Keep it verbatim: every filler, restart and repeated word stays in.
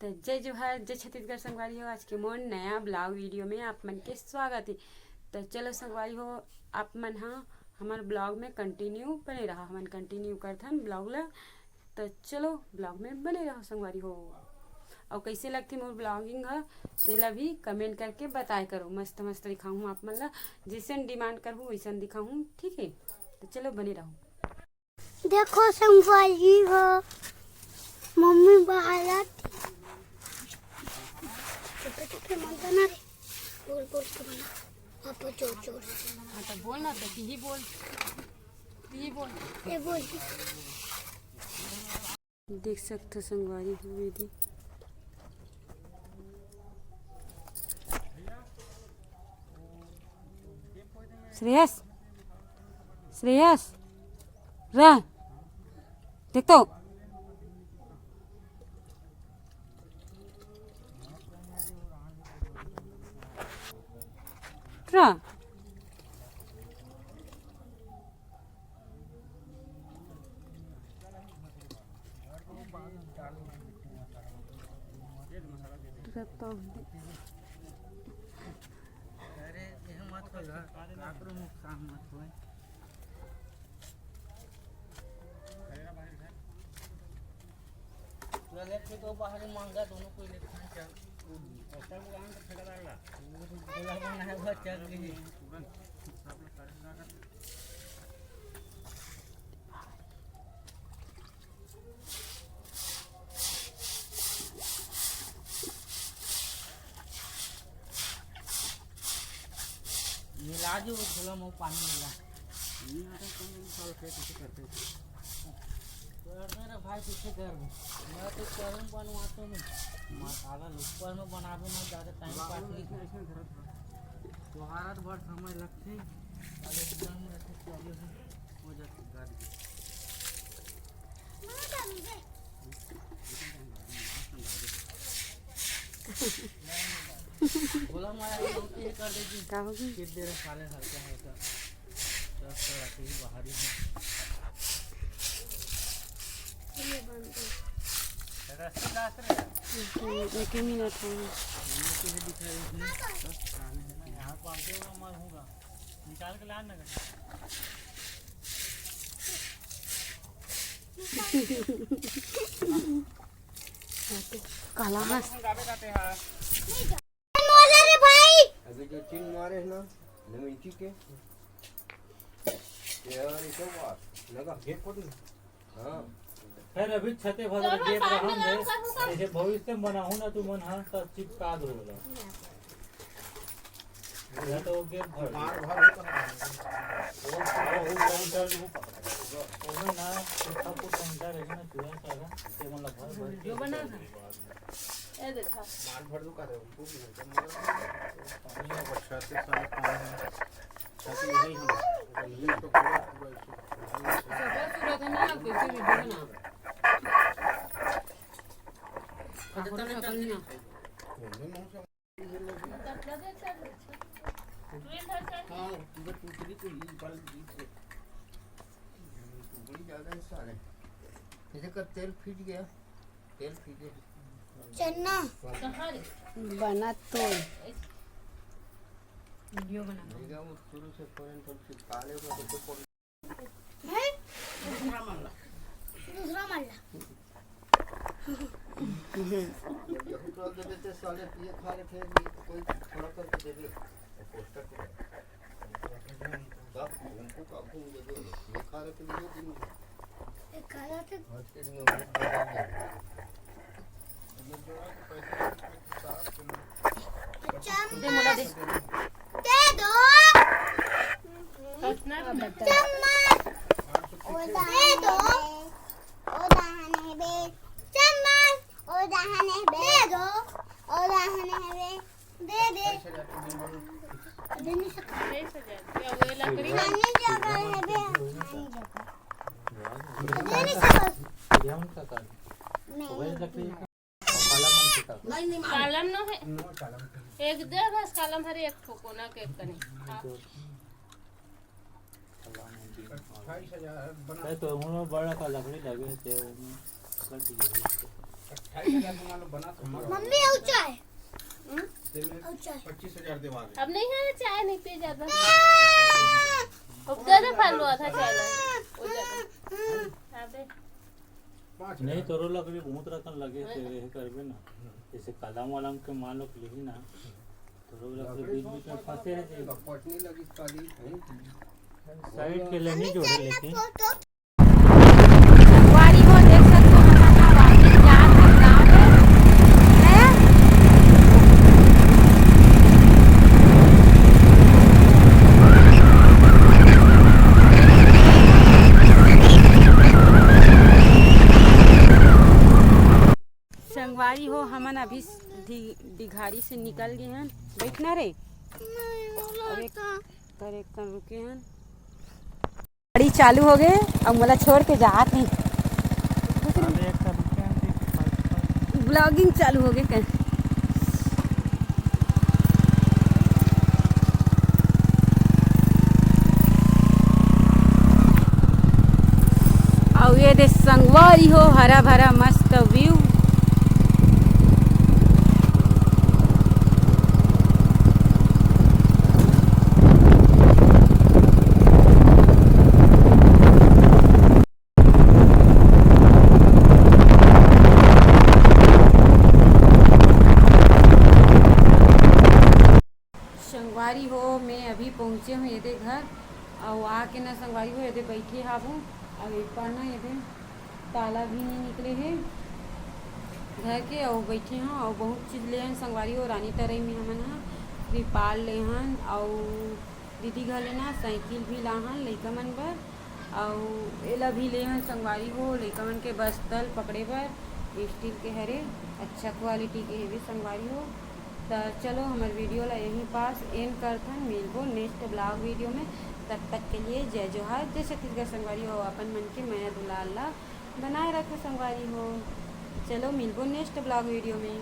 त जय जोहार, जय छत्तीसगढ़ संगवारी हो। आज के मोर नया ब्लॉग वीडियो में आप मन के स्वागत हे। त चलो संगवारी हो, आप मन ह हमर ब्लॉग में कंटिन्यू बने रहा, हमन कंटिन्यू करथन ब्लॉग ला। त चलो ब्लॉग में बने रहो संगवारी हो। अउ कैसे लगथे मोर ब्लॉगिंग ह, तेला भी कमेंट करके बताए करो। मस्त मस्त दिखाहूँ आप मन ला, जैसन डिमांड करहू वैसन दिखाहूँ, ठीक है। त चलो बने रहो। देखो संगवारी हो, मम्मी बाहर छोटे छोटे मन बना रे, गोल गोल के बना, पापा जोर जोर से। हाँ, तो बोल ना, तो यही बोल, यही बोल। ये बोल। देख सकथो संगवारी हो, ये दे। श्रेयस, श्रेयस, रह, देख तो। रह। अरे, ये मत हो यार, काकरो नुकसान मत होए। तोरा लेके तो बाहर ही महंगा, दोनों कोई लेके खाना चाहिए। पैसा को आन तो फेंका डालना। बोला बना है, वो चल रही है। मिला दे वो घोला में पानी मिला। नहीं आता, कौन कौन साल के कैसे करते थे? करते ना भाई, पीछे कर दो। मैं तो करूँ बनवाते नहीं। मसाला ऊपर में बनावे में ज़्यादा टाइम पास नहीं। ऐसे धरत रहो। त्योहार तो बड़ समय लगते हैं। अब एकदम ऐसे चले हैं। हो जाते गाड़ी। बोला मारा, ये कर देगी। का होगी? फिर दे रहा साले हल्का हल्का। दस तो आते ही बाहर ही है। ये बंद कर। रस्सी लात रहे। हम्म, एक ही मिनट है। ये तो है दिखा रही थी। बस साले हैं। यहाँ को आते हुए मार होगा। निकाल के लान ना कर। काला हंस। मोला रे भाई। अभी जो चिन मारे है ना, नमिंची के। यार, ये सब बात लगा। गेट खोल दे। हाँ। खैर, अभी छते भर चलो, गेट पानी रहन दे। जैसे भविष्य में बनाहूँ ना, तू मन हाँ, तब चिपका दो बोला। या तो वो गेट भर। मार भर होता है। वो, वो, वो, वो, वो ना, उसका कुछ अंदर है ना, चूहा सारा, ते मतलब भर भर के जो बना ना। ए देखा। मार भर दो का रे, उनको भी भर दो, मगर पानी अब अच्छा से सारा पानी है। अच्छा से यही है। ये तो पूरा, पूरा इसको सुबह सुबह तो नहीं, आप कैसे वीडियो बना। खत्म, खत्म नहीं। हाँ, पूरा टुकड़ी को ही बल दी से। टुकड़ी ज़्यादा है सारे। जैसे कर तेल फीट गया, तेल फीटे। चन्ना। कहाँ रे? बना तो। वीडियो बना। भैया वो शुरू से करंट हम चिपका ले, वो तो हैं? दूसरा मामला। दूसरा मामला। जब यहू तो देवे ते साले पिए खा रहे थे, कोई थोड़ा करके देवे। पोस्टर को। सब उनको का घूम देवे। ये खा रहे थे, ये भी नहीं। ये खा रहे थे। आज के दिन में बहुत बड़ा है। दे मोला दे। दे दो। कतना चम्मच। दे दो। ओ दाहने बे। चम्मच। ओ दाहने बे। दे दो। ओ दाहने बे। दे दे। दे नहीं सकता। खाने जगह है बे। खाने जगह। दे नहीं सकता। मैंने कॉलम न हे। एक दे बस कॉलम हर एक ठो कोना के कने। हाँ। अरे तो उन्होंने बड़ा का लकड़ी लगे थे, उन्होंने कर दिए। मम्मी, अउ चाय। हम्म? अउ चाय। अब नहीं है, चाय नहीं पिए जाता। अब दे दे फालू आधा चाय ला। हो जाता। अबे। नहीं, तोरो लकड़ी बहुत रकम लगे, हाँ। तेरे हे करबे ना। जैसे कलम वलम के मान लो कि लेही ना, तोरो लकड़ी बीच बीच में फंसे है जी। पटनी लगी काली, हैं? साइड के लेनी जोड़े लेकिन। संगवारी हो, देख सकते हो, हम अपना वाकिंग जात हन गाँव में। हैं? संगवारी हो, हमन अभी दि-, दिघारी से निकल गए हन। बैठना रे। अब एक, कर एक कन रुके हन। गाड़ी चालू हो गए, अब मोला छोड़ के जात हे। ब्लॉगिंग चालू हो गए कन। अउ ये दे संगवारी हो, हरा भरा मस्त व्यू। संगवारी हो, मैं अभी पहुँचे हूँ एदे घर, अउ आके ना संगवारी हो एदे बैठे हाबू, अउ एक बार ना एदे ताला भी नहीं निकले हे घर के, अउ बैठे हूँ, अउ बहुत चीज ले हन संगवारी हो। रानी तरई में हमन ह त्रिपाल ले हन, अउ दीदी घर ले ना साइकिल भी लाहन लइका मन बर, अउ एला भी ले हन संगवारी हो, लइका मन के बस्ता ल पकड़े बर स्टील के हरे, अच्छा क्वालिटी के हेवे संगवारी हो। त चलो, हमर वीडियो ला यहीं पास एंड करथन, मिलबो नेक्स्ट ब्लॉग वीडियो में। तब तक के लिए जय जोहार, जय छत्तीसगढ़ संगवारी हो। अपन मन के मया दुलार ला बनाए रखो संगवारी हो। चलो, मिलबो नेक्स्ट ब्लॉग वीडियो में।